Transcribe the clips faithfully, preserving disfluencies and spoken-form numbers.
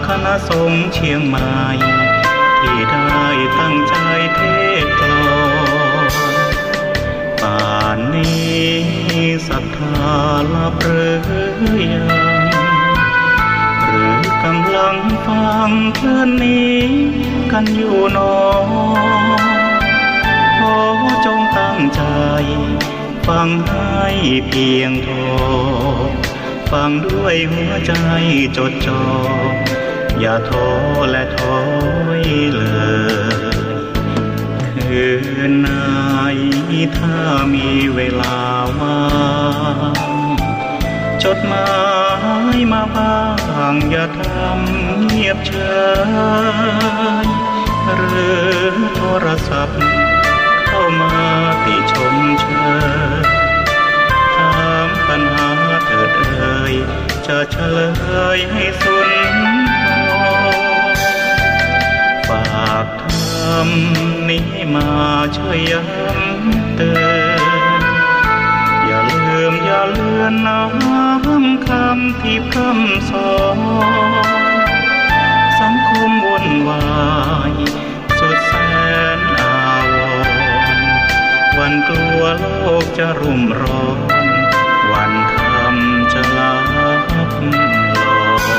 คณะสงฆ์เชียงใหม่ ที่ได้ตั้งใจ๋เทศน์กลอน ป่านนี้ศรัทธาหลับหรือยัง หรือกำลังฟังเพลินนี้กั๋นอยู่หนอ ขอจงตั้งใจ๋ ฟังให้เพียงพอ ฟังด้วยหัวใจ๋จดจ่อ อย่าท้อและถอยเลย คืนไหนถ้ามีเวลาว่าง จดหมายมาบ้าง อย่าทำเงียบเฉย หรือโทรศัพท์เข้ามาติชมเชย ถามปัญหาเถิดเอ่ย จะเฉลยให้สุนทร ฝากธรรมนี้มาช่วยย้ำเตือน อย่าลืมอย่าเลือนน้อมคำที่พร่ำสอน สังคมวุ่นวายสุดแสนอาวรณ์ หวั่นกลัวโลกจะรุ่มร้อน วันธรรมจะลับลอย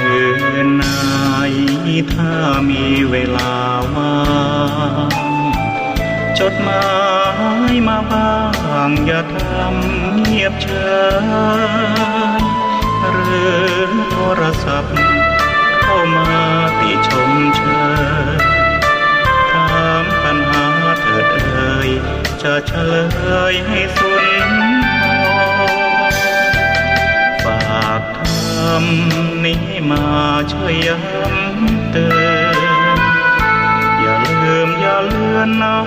คืนไหนถ้ามีเวลาว่าง จดหมายมาบ้าง อย่าทำเงียบเฉย หรือโทรศัพท์เข้ามาติชมเชย ถามปัญหาเถิดเอ่ย จะเฉลยให้สุนทร ฝากธรรมนี้มาช่วยย้ำเตือน อย่าลืมอย่าเลือนน้อ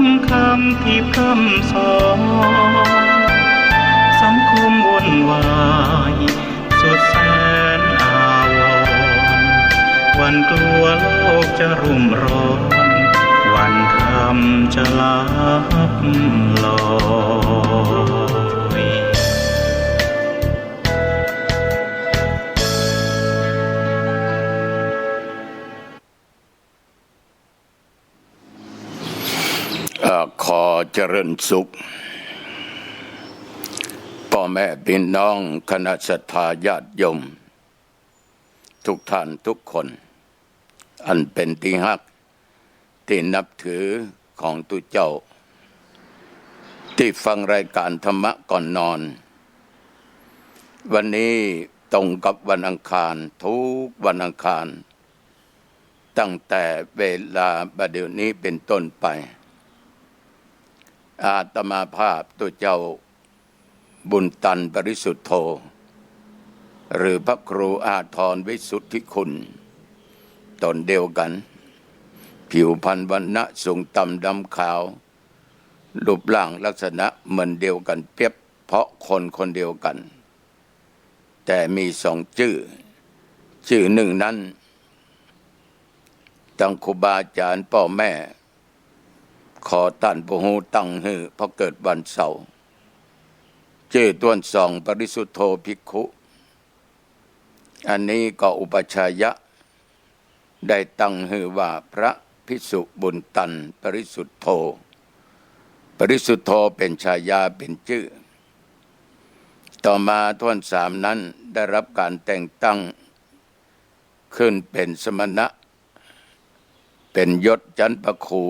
มคำที่พร่ำสอน สังคมวุ่นวาย สุดแสนอาวรณ์ หวั่นกลัวโลกจะรุ่มร้อน วันธรรมจะลับลอย เอ่อ ขอเจริญสุข ป้อแม่ปี้น้อง คณะศรัทธาญาติโยม ทุกท่านทุกคน อันเป๋นตี้ฮักตี้นับถือของตุ๊เจ้า ตี้ฟังรายก๋านธรรมะก่อนนอน วันนี้ตรงกับวันอังคาร ทุกวันอังคาร ตั้งแต่เวลาบ่ายเดี๋ยวนี้เป๋นต้นไป อาตมาภาพตุ๊เจ้าบุญตัน ปริสุทธโธ หรือพระครูอาทร วิสุทธิคุณ ต๋นเดียวกั๋น ผิวพรรณวรรณะสูงต่ำดำขาว รูปร่างลักษณะเหมือนเดียวกั๋นเปียบ เพราะคนคนเดียวกั๋น แต่มีสองจื้อ จื้อนึ่งนั้น ตังครูบาอาจ๋ารย์ป้อแม่ ขอต้านผู้ฮู้ตั้งหื้อ เพราะเกิดวันเสาร์ จื้อต้วนสอง ปริสุทธโธภิกขุ อันนี้ก็อุปัชฌายะ ได้ตั้งหื้อว่าพระภิกษุบุญตัน ปริสุทธโธ ปริสุทธโธเป๋นฉายาเป๋นจื้อ ต่อมาต้วนสามนั้นได้รับก๋านแต่งตั้งขึ้นเป๋นสมณะ เป๋นยศจั๊นพระครู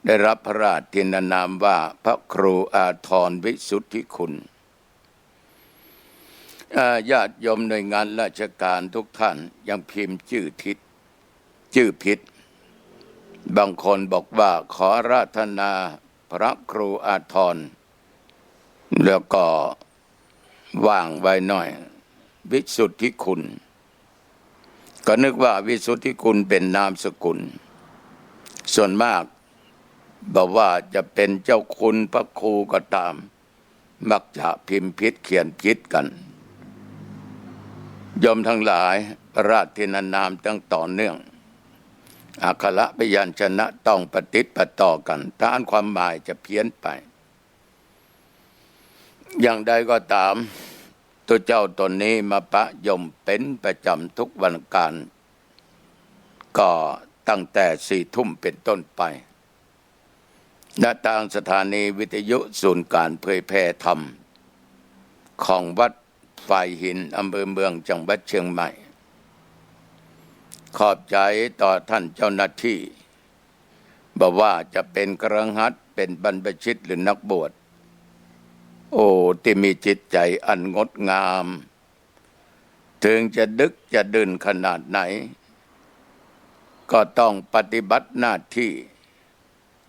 ได้รับพระราชทินนามว่าพระครูอาทรวิสุทธิคุณ อ่า ญาติโยมหน่วยงานราชการทุกท่านยังพิมพ์จื้อผิด จื้อผิด บางคนบอกว่าขออาราธนาพระครูอาทร แล้วก็ว่างไว้หน่อย วิสุทธิคุณ ก็นึกว่าวิสุทธิคุณเป๋นนามสกุล ส่วนมากบ่ว่าจะเป๋นเจ้าคุณพระครูก็ต๋าม มักจะพิมพ์ผิดเขียนผิดกั๋น โยมตังหลาย พระราชทินนามตังต่อเนื่อง อักขระพยัญชนะต้องปะติดปะต่อกั๋น ถ้าอั้นความหมายจะเพี้ยนไป อย่างใดก็ต๋าม ตุ๊เจ้าต๋นนี้มาปะโยมเป๋นประจ๋ำทุกวันอังคาร ก็ตั้งแต่สี่ทุ่มเป๋นต้นไป ณ ตางสถานีวิทยุศูนย์ก๋านเผยแผ่ธรรม ของวัดฝายหิน อำเภอเมือง จังหวัดเชียงใหม่ ขอบใจ๋ต่อต้านเจ้าหน้าตี้ บ่ว่าจะเป๋นคฤหัสถ์ เป๋นบรรพชิต หรือนักบวช โอ้ ตี้มีจิตใจ๋อันงดงาม เถิงจะดึกจะดื่นขนาดไหน ก็ต้องปฏิบัติหน้าตี้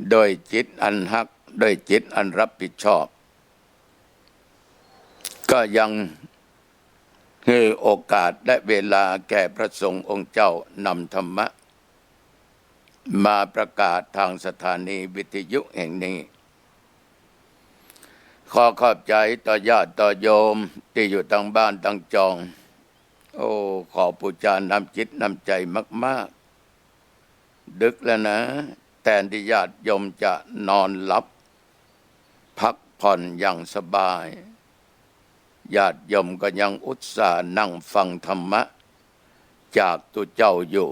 โดยจิตอันฮัก โดยจิตอันรับผิดชอบ ก็ยังหื้อโอกาสและเวลาแก่พระสงฆ์องค์เจ้านำธรรมะ มาประกาศตางสถานีวิทยุแห่งนี้ ขอขอบใจ๋ต่อญาติต่อโยมตี้อยู่ตังบ้านตังจอง โอ้ ขอปู๋จานำจิตนำใจ๋มากๆ ดึกแล้วนะ แตนตี้ญาติโยมจะนอนหลับ พักผ่อนอย่างสบาย ญาติโยมก็ยังอุตส่าห์นั่งฟังธรรมะจากตุ๊เจ้าอยู่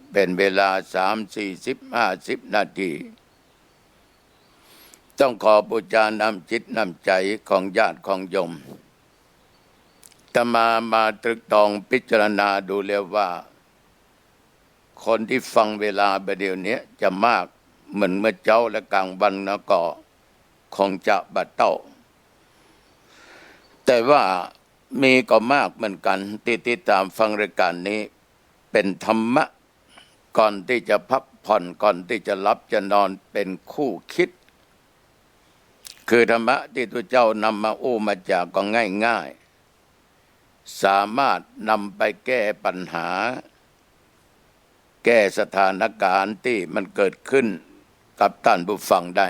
เป๋นเวลาสามสี่สิบ ห้าสิบนาที ต้องขอปู๋จานำจิตนำใจ๋ของญาติของโยม อาตมามาตรึกตรองพิจารณาดูแล้วว่า คนตี้ฟังเวลาบ่าเดี่ยวนี้จะมากเหมือนเมื่อเจ๊าและก๋างวันนะก็คงจะบ่เต้า แต่ว่ามีก็มากเหมือนกั๋นตี้ติดต๋ามฟังรายก๋านนี้ เป๋นธรรมะก่อนตี้จะพักผ่อน ก่อนตี้จะหลับจะนอน เป๋นคู่คิด คือธรรมะตี้ตุ๊เจ้านำมาอู้มาจ๋าก็ง่ายๆ สามารถนำไปแก้ปัญหา แก้สถานก๋านณ์ตี้มันเกิดขึ้นกับต้านผู้ฟังได้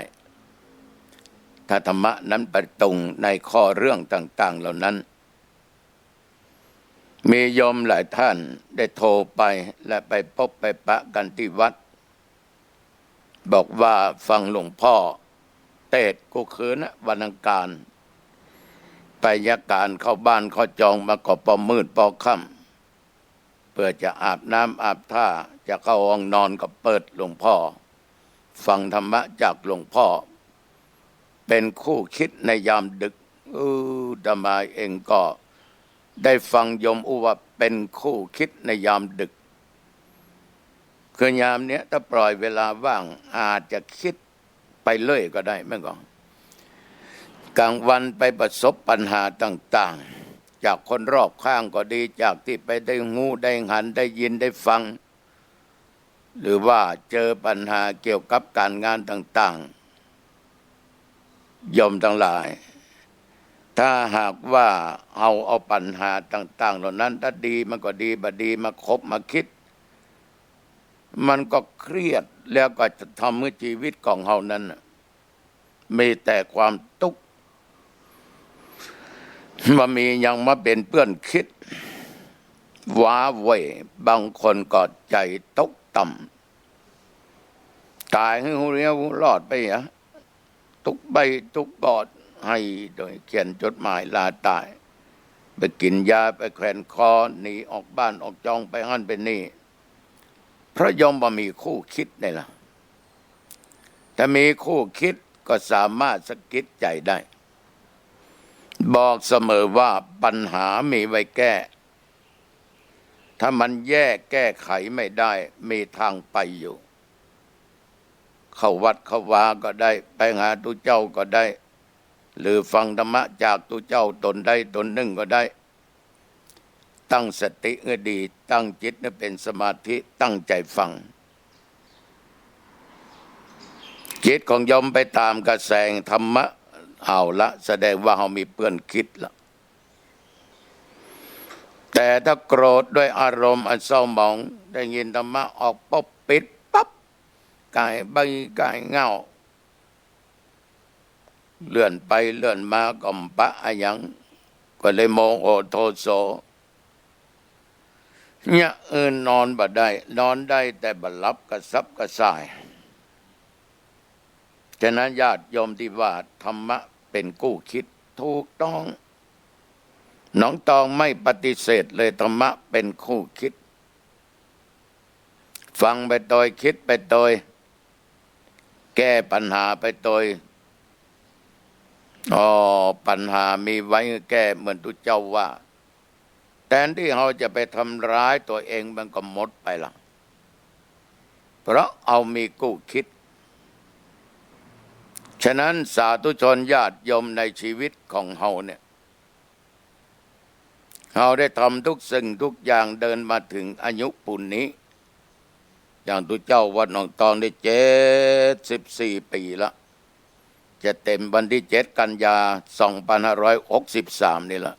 ถ้าธรรมะนั้นไปตรงในข้อเรื่องต่างๆ เหล่านั้น มีโยมหลายต้านได้โทรไปและไปปบไปปะกั๋นตี้วัด บอกว่าฟังหลวงพ่อเตสน์กู้คืนนะ วันอังคาร ไปยะก๋านเข้าบ้านเข้าจองมาก็ปอมืดปอค่ำ เปื้อจะอาบน้ำอาบท่า จะเข้าห้องนอนก็เปิดหลวงพ่อ ฟังธรรมะจากหลวงพ่อ เป๋นคู่คิดในยามดึก เออ อาตมาเองก็ได้ฟังโยมอู้ว่าเป๋นคู่คิดในยามดึก คือยามเนี้ยถ้าปล่อยเวลาว่างอาจจะคิดไปเรื่อยก็ได้ แม่นก่อ ก๋างวันไปประสบปัญหาต่างๆ จากคนรอบข้างก็ดี จากตี้ไปได้ฮู้ได้หันได้ยินได้ฟัง หรือว่าเจอปัญหาเกี่ยวกับก๋านงานต่างๆ โยมตังหลาย ถ้าหากว่าเอา เอาปัญหาต่างๆ เหล่านั้น ถ้าดีมันก็ดี บ่ดีมาคบมาคิด มันก็เครียด แล้วก็จะทำหื้อจีวิตของเฮานั้นน่ะ มีแต่ความตุ๊กข์ บ่มีหยังมาเป๋นเปื้อนคิด ว้าเหว่ บางคนก็ใจ๋ตกต่ำ ต๋ายหื้อฮู้เลี้ยวฮู้รอดไปอะ ตุ๊กใบ้ตุ๊กบอด ไห้โดยเขียนจดหมายลาต๋าย ไปกิ๋นยา ไปแขวนคอ หนีออกบ้านออกจอง ไปหั้นไปนี่ เพราะโยมบ่มีคู่คิดนี่ล่ะ ถ้ามีคู่คิดก็สามารถสะกิดใจ๋ได้ บอกเสมอว่าปัญหามีไว้แก้ ถ้ามันแยกแก้ไขไม่ได้ มีตางไปอยู่ เข้าวัดเข้าวาก็ได้ ไปหาตุ๊เจ้าก็ได้ หรือฟังธรรมะจากตุ๊เจ้าต๋นใดต๋นนึ่งก็ได้ ตั้งสติหื้อดี ตั้งจิตหื้อเป๋นสมาธิ ตั้งใจ๋ฟัง จิตของโยมไปต๋ามกระแสธรรมะ เอาละ แสดงว่าเฮามีเปื้อนคิดละ แต่ถ้าโกรธด้วยอารมณ์อันเศร้าหมอง ได้ยินธรรมะออกปุ๊บ ปิดปั๊บ ก้ายใบ้ก้ายเง่า เลื่อนไปเลื่อนมาก็บ่ปะอะหยัง ก็เลยโมโหโทโส เยียะอื่นนอนบ่ได้ นอนได้แต่บ่หลับกระสับกระส่าย ฉะนั้นญาติโยมตี้ว่าธรรมะเป๋นกู้คิด ถูกต้อง หนองตองไม่ปฏิเสธเลย ธรรมะเป๋นกู้คิด ฟังไปตวย คิดไปตวย แก้ปัญหาไปตวย อ้อ ปัญหามีไว้แก้ เหมือนตุ๊เจ้าว่า แตนตี้เฮาจะไปทำร้ายตั๋วเองมันก็หมดไปละ เพราะเฮามีกู้คิด ฉะนั้นสาธุชนญาติโยมในชีวิตของเฮาเนี่ย เฮาได้ทำทุกสิ่งทุกอย่างเดินมาเถิงอายุปูนนี้ อย่างตุ๊เจ้าวัดหนองตองได้เจ็ดสิบสี่ปี๋ละ จะเต๋มวันตี้เจ็ดกันยาสองปันห้าร้อยหกสิบสามนี่ละ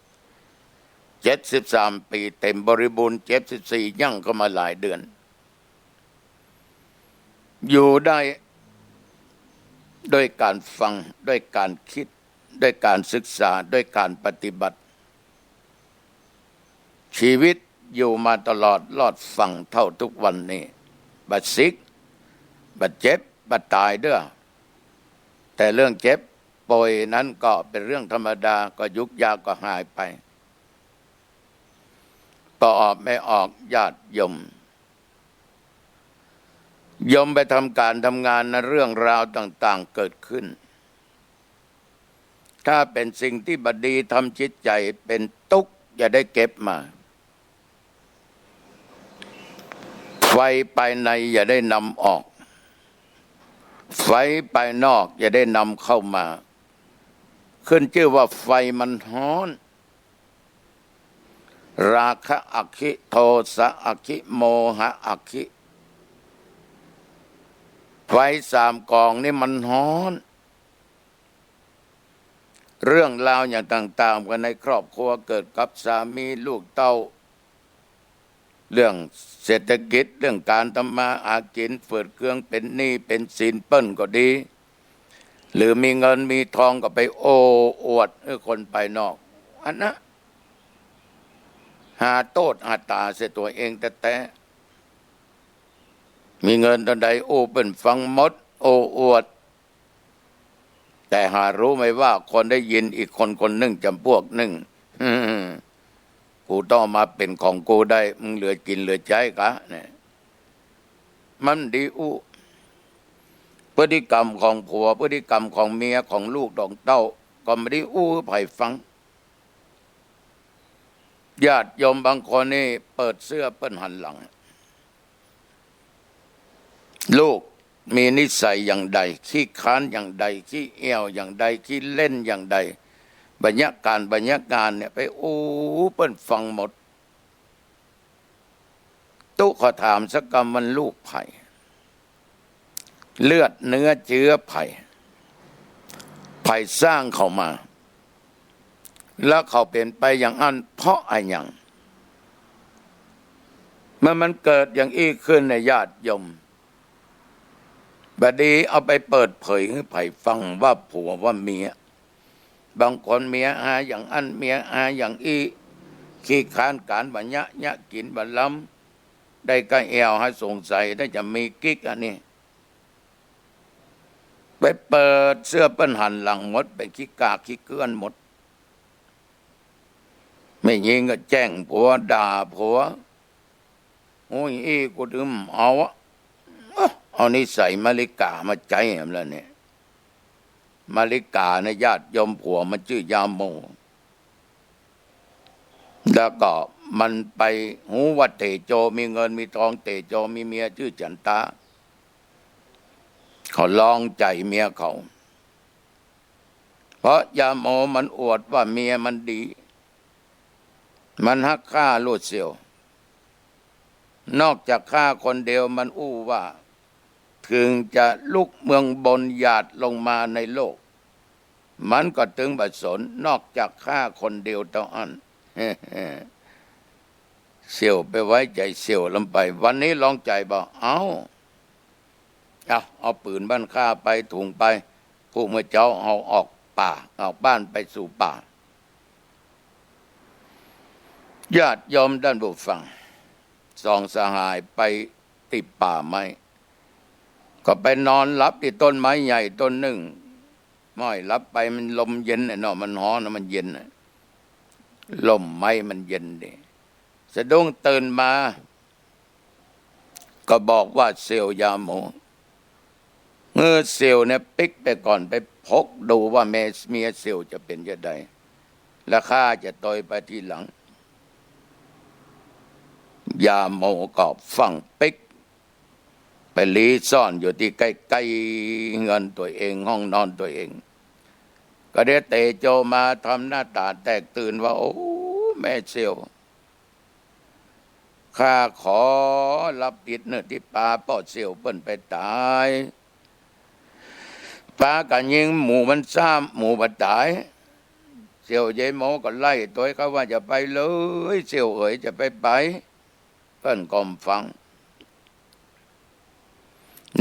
เจ็ดสิบสามปี๋เต๋มบริบูรณ์ เจ็ดสิบสี่ ย่างเข้ามาหลายเดือน อยู่ได้ด้วยก๋านฟัง ด้วยก๋านคิด ด้วยก๋านศึกษา ด้วยก๋านปฏิบัติ ชีวิตอยู่มาตลอดรอดฝั่งเต้าตุ๊กวันนี้ บ่สิก บ่เจ็บ บ่ต๋ายเตื้อ แต่เรื่องเจ็บป่วยนั้นก็เป๋นเรื่องธรรมดา ก็ยุกยาก็หายไป ปอออกไม่ออก ญาติโยม โยมไปทำก๋านทำงานนะ เรื่องราวต่างๆ เกิดขึ้น ถ้าเป๋นสิ่งตี้บ่ดี ทำจิตใจ๋เป๋นตุ๊กข์ อย่าได้เก็บมา ไฟภายในอย่าได้นำออก ไฟภายนอกอย่าได้นำเข้ามา ขึ้นจื้อว่าไฟมันฮ้อน ราคะอัคคิ โทสะอัคคิ โมหะอัคคิ ไฟสามก๋องนี่มันฮ้อน เรื่องราวอย่างต่างๆ ภายในครอบครัว เกิดกับสามีลูกเต้า เรื่องเศรษฐกิจ เรื่องก๋านทำมาหากิ๋น เปิดเครื่องเป๋นหนี้เป๋นสินเปิ้นก็ดี หรือมีเงินมีทองก็ไปโอ้อวดหื้อคนภายนอก อันนะ หาโต้ษหาต๋าใส่ตั๋วเองแต๊ๆ มีเงินเต้าใดอู้เปิ้นฟังหมด โอ้อวด แต่หารู้ไหมว่าคนได้ยินอีกคนคนนึ่งจ๋ำปวกนึ่ง "กูต้องมาเป๋นของกูได้ มึงเหลือกิ๋นเหลือใจ๊กะ" เนี่ย มันดีอู้ พฤติกรรมของผัว พฤติกรรมของเมีย ของลูกของเต้า ก็บ่ดีอู้หื้อใผฟัง ญาติโยมบางคนนี่เปิดเสื้อเปิ้นหันหลัง ลูกมีนิสัยอย่างใด ขี้ค้านอย่างใด ขี้เอี่ยวอย่างใด ขี้เล่นอย่างใด บรรยากาศ บรรยากาศเนี่ย ไปอู้เปิ้นฟังหมด ตุ๊ขอถามสักกำ มันลูกใผ เลือดเนื้อเจื๊อใผ ใผสร้างเขามา แล้วเขาเป๋นไปอย่างอั้นเพราะอะหยัง เมื่อมันเกิดอย่างอี้ขึ้นเนี่ย ญาติโยม บ่ดีเอาไปเปิดเผยหื้อใผฟังว่าผัวว่าเมีย บางคนเมียหาอย่างอั้น เมียหาอย่างอี้ ขี้ค้านก๋านบ่เยียะ เยียะกิ๋นบ่ล้ำ ได้ก้าแอ่วหาสงสัยได้จะมีกิ๊กอันนี้ ไปเปิดเสื้อเปิ้นหันหลังหมด เป๋นขี้กากขี้เกื้อนหมด แม่ญิงก็แจ้งผัว ด่าผัว "โอ้ย อี้กูตึงเอาอะ เอานิสัยมาริกามาใจ๊" แล้วเนี่ย มาริกาเนี่ย ญาติโยม ผัวมันจื้อยาโม แล้วก็มันไปฮู้ว่าเต๋โจมีเงินมีทอง เต๋โจมีเมียจื้อจั๋นตา เขาลองใจ๋เมียเขา เพราะยาโมมันอวดว่าเมียมันดี มันฮักข้าลูดเสี่ยว นอกจากข้าคนเดียว มันอู้ว่า เถิงจะลุกเมืองบนหยาดลงมาในโลก มันก็ตึงบ่สน นอกจากข้าคนเดียวเต้าอั้น เฮ้ เสี่ยวไปไว้ใจ๋เสี่ยวลำไป วันนี้ลองใจ๋บ่า เอ้า เอา เอาปืนบ้านข้าไป ถุงไป พรุ่งเมื่อเจ๊าเฮาออกป่า ออกบ้านไปสู่ป่า ญาติโยมต้านผู้ฟัง สองสหายไปติดป่าไม้ ก็ไปนอนหลับตี้ต้นไม้ใหญ่ต้นนึ่ง ม้อยหลับไปมันลมเย็นน่ะเนาะ มันฮ้อนน่ะ มันเย็นน่ะ ล่มไม้มันเย็นดี สะดุ้งตื่นมา ก็บอกว่าเสี่ยวยาโม เมื่อเสี่ยวเนี่ยปิ๊กไปก่อน ไปพกดูว่าแม่ เมียเสี่ยวจะเป๋นจะใด แล้วข้าจะตวยไปทีหลัง ยาโมก็ฟั่งปิ๊ก ไปลี้ซ่อนอยู่ตี้ใก้ๆ เฮือนตั๋วเอง ห้องนอนตั๋วเอง ก็ได้เตโจมาทำหน้าต๋าแตกตื่นว่า โอ้ แม่เสี่ยว ข้าขอรับผิดเน่อตี้ปาป้อเสี่ยวเปิ้นไปต๋าย ปากั๋นยิงหมู่มันซ้ำ หมู่บ่ต๋าย เสี่ยวยาโมก็ไล่ตวยเขาว่า อย่าไปเลย เสี่ยวเอ๋ย อย่าไปไป เปิ้นก็บ่ฟัง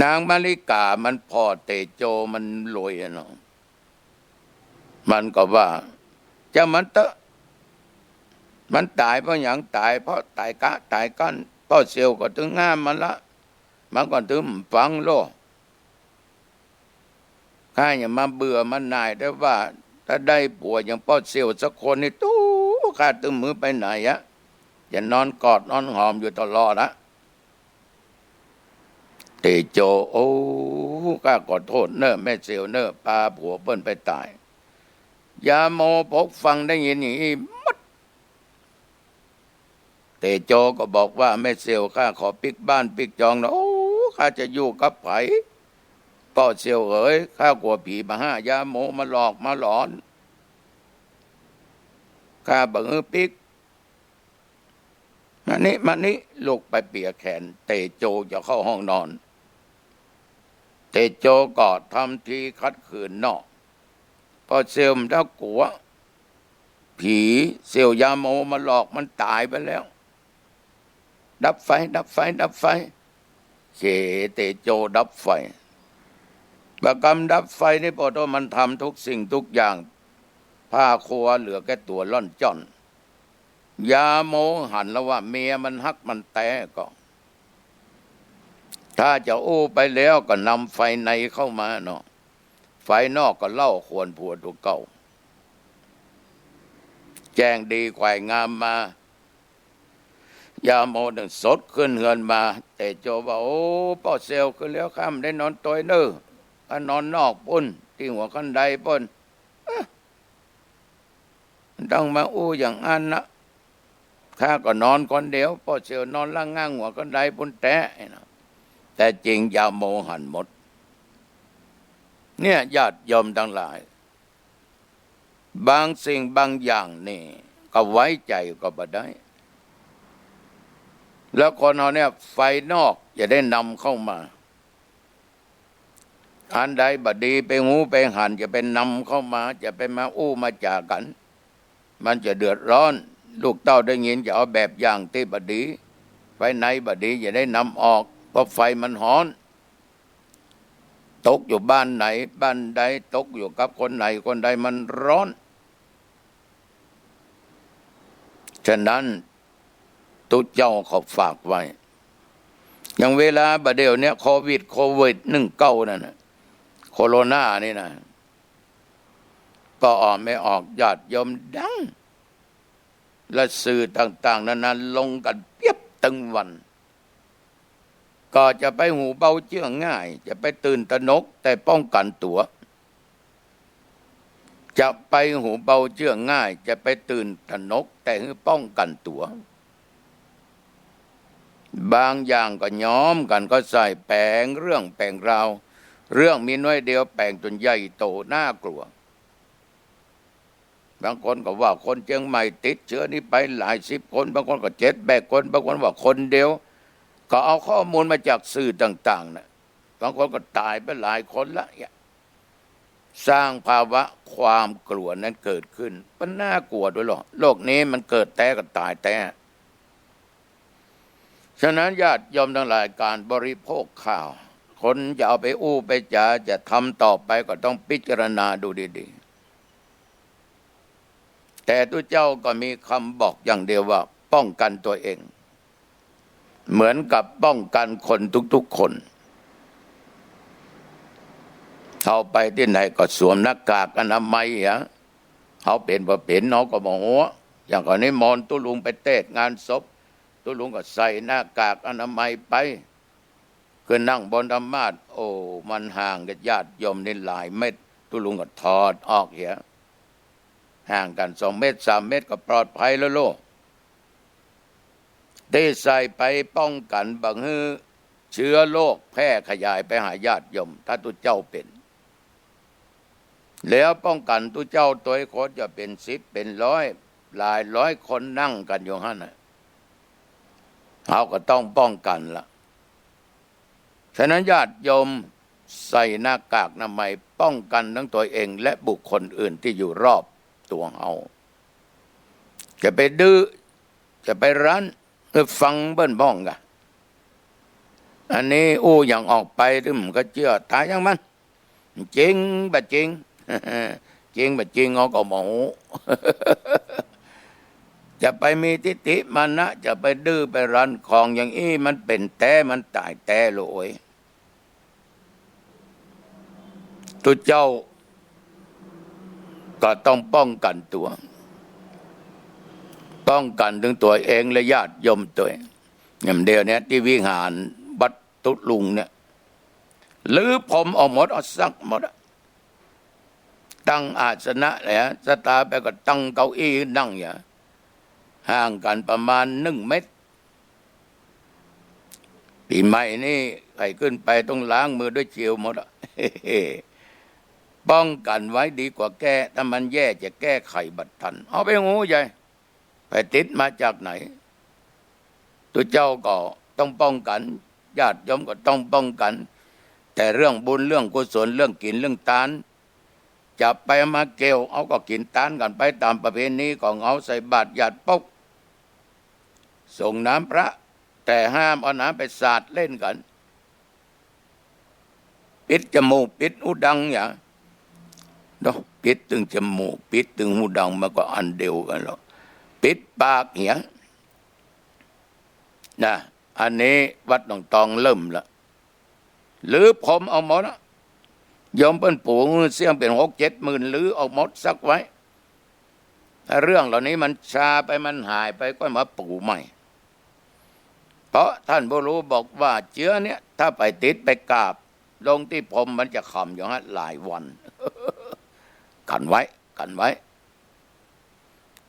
นางมาริก๋ามันผ่อเตโจมันรวยอะเนาะ มันก็ว่า จ้างมันเต๊อะ มันต๋ายเพราะหยัง ต๋ายเพราะต๋ายก๊ะต๋ายกั๋น ป้อเสี่ยวก็ตึงห้ามมันละ มันก็ตึงบ่ฟังโล ข้าอย่ามาเบื่อมาหน่าย แต่ว่าถ้าได้ผัวอย่างป้อเสี่ยวสักคนนี่ ตู้ ข้าตึงบ่หื้อไปไหนอะ จะนอนกอดนอนหอมอยู่ตลอดอะ เตโจ โอ้ ข้าขอโต้ษเน่อแม่เสี่ยวเน่อ ปาผัวเปิ้นไปต๋าย ยาโมปกฟังได้ยินอย่างอี้หมด เตโจก็บอกว่า แม่เสี่ยว ข้าขอปิ๊กบ้านปิ๊กจองเน่อ โอ้ ข้าจะอยู่กับใผ ป้อเสี่ยวเอ๋ย ข้ากั๋วผีบ่าห้า ยาโมมาหลอกมาหลอน ข้าบ่หื้อปิ๊ก มานี่ มานี่ ลุกไปเปียแขน เตโจจะเข้าห้องนอน เตโจก็ทำทีขัดขืนเนาะ ป้อเสี่ยวมันเต้ากั๋ว ผีเสี่ยวยาโมมาหลอกมันต๋ายไปแล้ว ดับไฟ ดับไฟ ดับไฟ เข เตโจดับไฟ บ่ากำดับไฟนี่ ป้อโต้มันทำทุกสิ่งทุกอย่าง ผ้าครัวเหลือแก่ตั๋วล่อนจ้อน ยาโมหันแล้วว่า เมียมันฮักมันแต๊ก่อ ถ้าจะอู้ไปแล้วก็นำไฟในเข้ามาเนาะ ไฟนอกก็เล่าขวัญผัวตั๋วเก่า แจ้งดีไขว่งามมา ยาโมนึ่งสดขึ้นเฮือนมา เตโจว่า โอ้ ป้อเสี่ยว คืนแล้วข้าบ่ได้นอนตวยเน่อ ข้านอนนอกปู้น ตี้หัวคันไดปู้น เอ๊ะ บ่ต้องมาอู้อย่างอั้นนะ ข้าก็นอนคนเดียว ป้อเสี่ยวนอนล่างง่างหัวคันไดปู้นแต๊เนาะ แต่จริงยาโมหันหมด เนี่ย ญาติโยมตังหลาย บางสิ่งบางอย่างนี่ก็ไว้ใจ๋ก็บ่ได้ แล้วคนเฮาเนี่ย ไฟนอกจะได้นำเข้ามา อันใดบ่ดีไปฮู้ไปหัน จะไปนำเข้ามา จะไปมาอู้มาจ๋ากั๋น มันจะเดือดร้อน ลูกเต้าได้ยินจะเอาแบบอย่างตี้บ่ดี ไฟในบ่ดีอย่าได้นำออก เพราะไฟมันฮ้อน ตกอยู่บ้านไหนบ้านใด ตกอยู่กับคนไหนคนใดมันฮ้อน ฉะนั้นตุ๊เจ้าเขาฝากไว้ อย่างเวลาบ่าเดี่ยวเนี้ย โควิด โควิดหนึ่งเก้านั่นน่ะ โคโรนานี่นะ ป้อออกแม่ออก ญาติโยมดัง และสื่อต่างๆ นานาลงกั๋นเปียบตึงวัน ก็จะไปหูเบาเจื้อง่าย จะไปตื่นตระหนก แต่ป้องกั๋นตั๋ว จะไปหูเบาเจื้อง่าย จะไปตื่นตระหนก แต่หื้อป้องกั๋นตั๋ว บางอย่างก็ย้อมกั๋นก็ใส่ แป๋งเรื่องแป๋งราว เรื่องมีน้อยเดียวแป๋งจ๋นใหญ่โตน่ากลัว บางคนก็ว่าคนเจียงใหม่ติดเจื้อนี้ไปหลายสิบคน บางคนก็เจ็ดแปดคน บางคนว่าคนเดียว ก็เอาข้อมูลมาจากสื่อต่างๆ น่ะ บางคนก็ต๋ายไปหลายคนละเนี่ย สร้างภาวะความกลัวนั้นเกิดขึ้น มันน่ากลัวด้วยเหรอ โรคนี้มันเกิดแต๊ก็ต๋ายแต๊ ฉะนั้นญาติโยมตังหลาย ก๋านบริโภคข้าว คนจะเอาไปอู้ไปจ๋า จะทำต่อไปก็ต้องพิจารณาดูดีๆ แต่ตุ๊เจ้าก็มีกำบอกอย่างเดียวว่าป้องกั๋นตั๋วเอง เหมือนกับป้องกั๋นคนทุกๆ คน เฮาไปตี้ไหนก็สวมหน้ากากอนามัยอะ เฮาเป๋นบ่เป๋นเฮาก็บ่ฮู้ อย่างก่อนนี้มนต์ตุ๊ลุงไปเตศน์งานศพ ตุ๊ลุงก็ใส่หน้ากากอนามัยไป ขึ้นนั่งบนธรรมาสน์ โอ้ มันห่างกับญาติโยมนี่หลายเมตร ตุ๊ลุงก็ถอดออกเหีย ห่างกั๋นสองเมตรสามเมตรก็ปลอดภัยแล้วโลก ตี้ใส่ไปป้องกั๋นบ่หื้อเจื้อโรคแพร่ขยายไปหาญาติโยม ถ้าตุ๊เจ้าเป๋น แล้วป้องกั๋นตุ๊เจ้าตวยคนจะเป๋นสิบเป๋นร้อย หลายร้อยคนนั่งกั๋นอยู่หั้นน่ะ เฮาก็ต้องป้องกั๋นละ ฉะนั้นญาติโยมใส่หน้ากากอนามัยป้องกั๋นตังตั๋วเองและบุคคลอื่นตี้อยู่รอบตั๋วเฮา จะไปดื้อ จะไปรั้น เออ ฟังเปิ้นพ่องก่ะ อันนี้อู้อย่างออกไป ตึงก็เจื้อต๋ายอย่างมัน จริงบ่จริง จริงบ่จริงเฮาก็บ่ฮู้ จะไปมีทิฏฐิมานะ จะไปดื้อไปรั้น ของอย่างอี้มันเป๋นแต๊ มันต๋ายแต๊โลย ตุ๊เจ้าก็ต้องป้องกั๋นตั๋ว ป้องกั๋นตังตั๋วเองและญาติโยมตวย อย่างเดียวเนี่ย ตี้วิหารวัดตุ๊ลุงเนี่ย รื้อพรมออกหมด เอาซักหมดอะ ตั้งอาสนะแหละ สตาไปก็ตั้งเก้าอี้นั่งอย่า ห่างกั๋นประมาณนึ่งเมตร ปี๋ใหม่นี่ใผขึ้นไปต้องล้างมือตวยเจลหมดอะ ป้องกั๋นไว้ดีกว่าแก้ ถ้ามันแย่จะแก้ไขบ่ทัน เฮาไปฮู้ใหญ่ ไปติดมาจากไหน ตุ๊เจ้าก็ต้องป้องกั๋น ญาติโยมก็ต้องป้องกั๋น แต่เรื่องบุญเรื่องกุศล เรื่องกิ๋นเรื่องตาน จะไปมาเกี่ยว เฮาก็กิ๋นตานกั๋นไปต๋ามประเพณีของเฮา ใส่บาตรหยาดปก สรงน้ำพระ แต่ห้ามเอาน้ำไปสาดเล่นกั๋น ปิดจมูกปิดหูดังอย่า เนาะ ปิดตึงจมูก ปิดตึงหูดัง มันก็อันเดียวกั๋นแล้ว ปิดปากเหีย นะ อันนี้วัดหนองตองเริ่มละ รื้อพรมออกหมดละ โยมเปิ้นปู๋เสี้ยงเป๋นหกเจ็ดหมื่น รื้อออกหมดซักไว้ ถ้าเรื่องเหล่านี้มันชาไป มันหายไป ก็มาปู๋ใหม่ เพราะท่านผู้รู้บอกว่าเจื้อเนี่ย ถ้าไปติดไปกราบลงตี้พรม มันจะขำอยู่หั้นหลายวัน กั๋นไว้ กั๋นไว้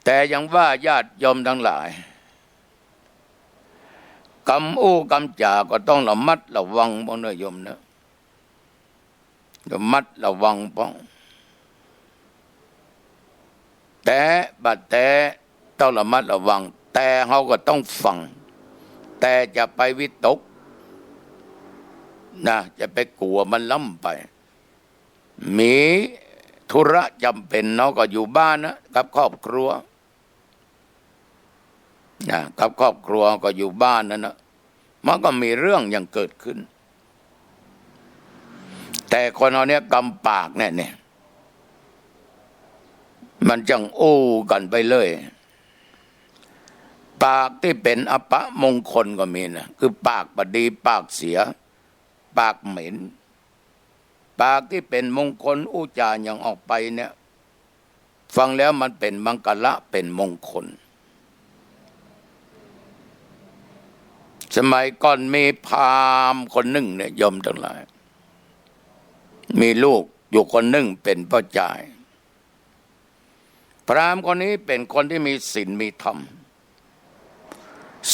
แต่อย่างว่าญาติโยมตังหลาย กำอู้กำจ๋าก็ต้องระมัดระวังพ่องเน่อโยมเน่อ ระมัดระวังพ่อง แต๊บ่แต๊ต้องระมัดระวัง แต่เฮาก็ต้องฟัง แต่จะไปวิตกนะ จะไปกั๋วมันล้ำไป มีธุระจ๋ำเป๋นเฮาก็อยู่บ้านนะ กับครอบครัว นะ กับครอบครัวก็อยู่บ้านนั้นนะ มันก็มีเรื่องอย่างเกิดขึ้น แต่คนเฮาเนี่ยกำปากเนี่ย เนี่ย มันจั้งอู้กั๋นไปเลย ปากตี้เป๋นอัปมงคลก็มีนะ คือปากบ่ดี ปากเสีย ปากเหม็น ปากตี้เป๋นมงคล อู้จ๋าอย่างออกไปเนี่ย ฟังแล้วมันเป๋นมังคละ เป๋นมงคล สมัยก่อนมีพราหมณ์คนนึ่งเนี่ย โยมตังหลาย มีลูกอยู่คนนึ่งเป๋นป้อจาย พราหมณ์คนนี้เป๋นคนตี้มีศีลมีธรรม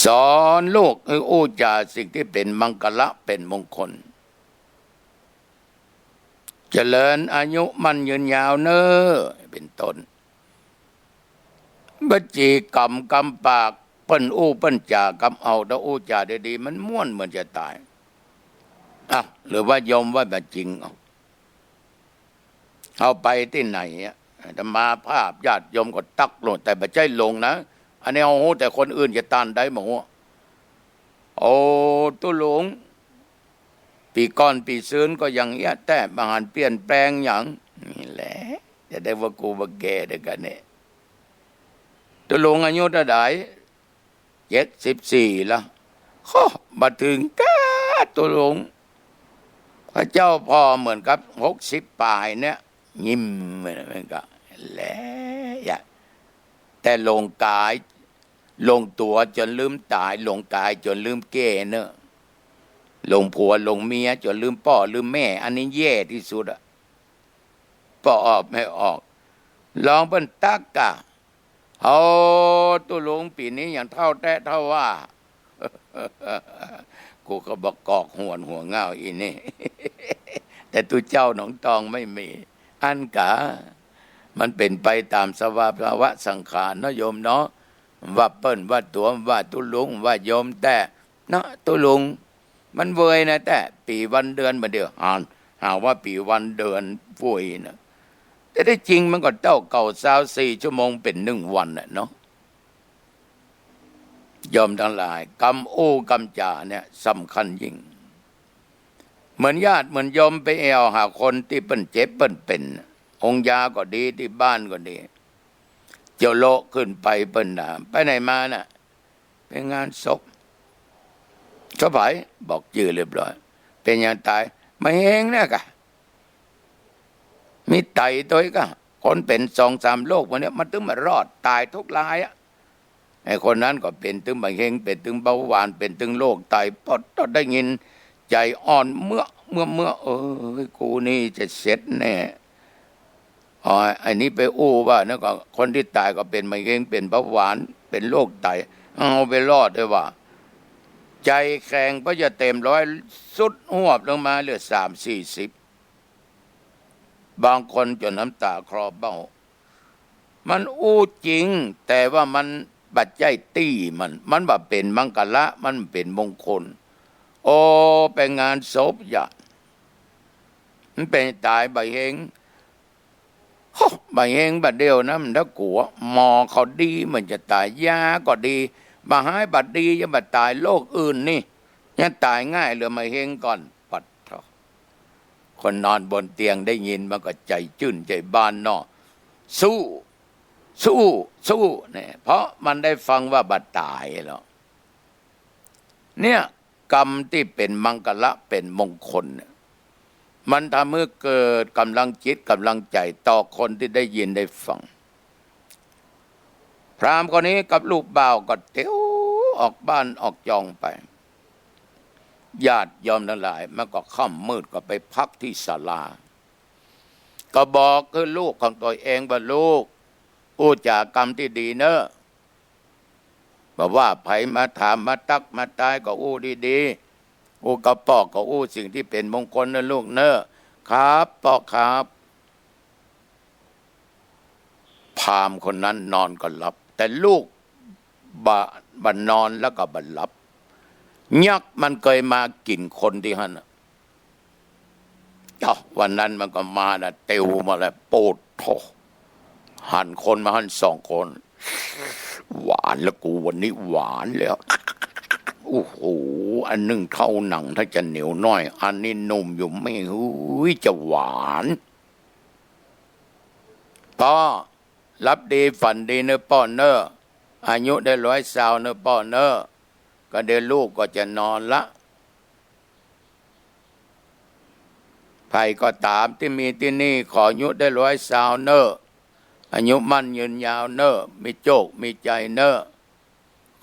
สอนลูกหื้ออู้จ๋าสิ่งตี้เป๋นมังคละ เป๋นมงคล เจริญอายุมั่นยืนยาวเน่อ เป๋นต้น วจีกรรมกำปาก เปิ้นอู้เปิ้นจ๋ากำเอา ถ้าอู้จ๋าดีๆ มันม่วนเหมือนจะต๋าย อ่ะ หรือว่าโยมว่าบ่จริง เอา เฮาไปตี้ไหนอะ อาตมาภาพญาติโยมก็ตักลง แต่บ่ใจ้ลงนะ อันนี้เฮาฮู้ แต่คนอื่นจะต้านได้บ่ฮู้ โอ้ ตุ๊ลุง ปี๋ก่อนปี๋ซืนก็อย่างเอี้ยแต๊ บ่หันเปลี่ยนแปลงหยัง นี่แหละ จะได้ว่ากูบ่าแก่เดียวกั๋นเนี่ย ตุ๊ลุงอายุเต้าใด เจ็ดสิบสี่ ละ โฮ บ่เถิงก้า ตุ๊ลุง ข้าเจ้าผ่อเหมือนกับหกสิบป๋ายเนี่ย ยิ้มเหมือนกั๋นแหละ แต่หลงก๋าย หลงตั๋วจ๋นลืมต๋าย หลงก๋ายจ๋นลืมแก่เนาะ หลงผัวหลงเมียจ๋นลืมป้อลืมแม่ อันนี้แย่ตี้สุดอะ ป้อออกแม่ออก ลองเปิ้นตั๊กก่ะ โอ้ ตุ๊ลุงปี๋นี้ยังเฒ่าแต๊เฒ่าว่า กูก็บ่กอกหวนหัวเง่าอี้นี่ แต่ตุ๊เจ้าหนองตองไม่มี อั้นกา มันเป๋นไปต๋ามสภาวะสังขารเนาะโยมเนาะ ว่าเปิ้นว่าตั๋วว่าตุ๊ลุงว่าโยมแต๊เนาะ ตุ๊ลุง มันเวยนะ แต่ปี๋วันเดือนบ่าเดี่ยว หา หาว่าปี๋วันเดือนเวยนะ แต่ตี้จริงมันก็เต้าเก่า ซาวสี่ชั่วโมงเป๋นหนึ่งวันน่ะเนาะ โยมตังหลาย กำอู้กำจ๋าเนี่ยสำคัญยิ่ง เหมือนญาติเหมือนโยมไปแอ่วหาคนตี้เปิ้นเจ็บเปิ้นเป๋น โฮงยาก็ดี ตี้บ้านก็ดี เจ้าโละขึ้นไปเปิ้นถาม ไปไหนมาน่ะ ไปงานศพ ศพใผ บอกจื้อเรียบร้อย เป๋นหยังต๋าย มะเร็งเนี่ยก่ะ มีไตตวยก่ะ คนเป๋นสองสามโรคพวกเนี้ย มันตึงบ่รอด ต๋ายทุกรายอะ ไอ้คนนั้นก็เป๋นตึงมะเร็ง เป๋นตึงเบาหวาน เป๋นตึงโรคไต ปอด ได้ยินใจ๋อ่อนเมือก เมือก เมือก เอ้ย กูนี่จะเสร็จแน่ อ๋อ ไอ้นี้ไปอู้ว่า นั่นก็ คนตี้ต๋ายก็เป๋นมะเร็ง เป๋นเบาหวาน เป๋นโรคไต เอาไปรอดได้ว่า ใจ๋แข็ง พอจะเต็มร้อย ทรุดฮวบลงมาเหลือสามสี่สิบ บางคนจ๋นน้ำต๋าคลอเบ้า มันอู้จริง แต่ว่ามันบ่ใจ้ตี้มัน มันบ่เป๋นมังคละ มันบ่เป๋นมงคล โอ้ ไปงานศพยะ มันเป๋นต๋ายบ่าเฮง โฮ บ่าเฮงบ่าเดี่ยวนะ มันถ้ากั๋ว หมอเขาดีมันจะต๋าย ยาก็ดี บ่าหายบ่าดี ยังบ่าต๋ายโรคอื่นนี่ ยังต๋ายง่ายเหลือมะเร็งก่อน ปัดเถาะ คนนอนบนเตียงได้ยินมันก็ใจ๋จื้นใจ๋บานเนาะ สู้ สู้ สู้ เนี่ย เพราะมันได้ฟังว่าบ่าต๋ายแล้ว เนี่ย กำตี้เป๋นมังคละเป๋นมงคลเนี่ย มันทำหื้อเกิดก๋ำลังจิตก๋ำลังใจ๋ต่อคนตี้ได้ยินได้ฟัง พราหมณ์คนนี้กับลูกบ่าวก็เตียวออกบ้านออกจองไป ญาติโยมตังหลาย มันก็ค่ำมืดก็ไปพักตี้ศาลา ก็บอกกับลูกของตนเองว่า ลูก อู้จ๋ากำตี้ดีเน่อ บ่ว่าใผมาถามมาตั๊กมาตายก็อู้ดีๆ อู้กับป้อก็อู้สิ่งตี้เป๋นมงคลเน่อลูกเน่อ ครับป้อครับ พราหมณ์คนนั้นนอนก็หลับ แต่ลูกบ่ บ่นอนแล้วก็บ่หลับ ยักษ์มันเกยมากิ๋นคนตี้หั้นน่ะ เอ้า วันนั้นมันก็มาน่ะ เตียวมาแล้ว โปดโธ่ หันคนมาหั้นสองคน หวานแล้วกู วันนี้หวานแล้ว โอ้โห อันนึ่งเต้าหนังถ้าจะเหนียวหน้อย อันนี้นุ่มอยู่แม่ เฮ้ย จะหวาน ป้อ หลับดีฝันดีเน่อป้อเน่อ อายุได้ร้อยซาวเน่อป้อเน่อ ก็เดี๋ยวลูกก็จะนอนละ ใผก็ต๋ามตี้มีตี้นี่ ขออายุได้ร้อยซาวเน่อ อายุมั่นยืนยาวเน่อ มีโจคมีใจ๋เน่อ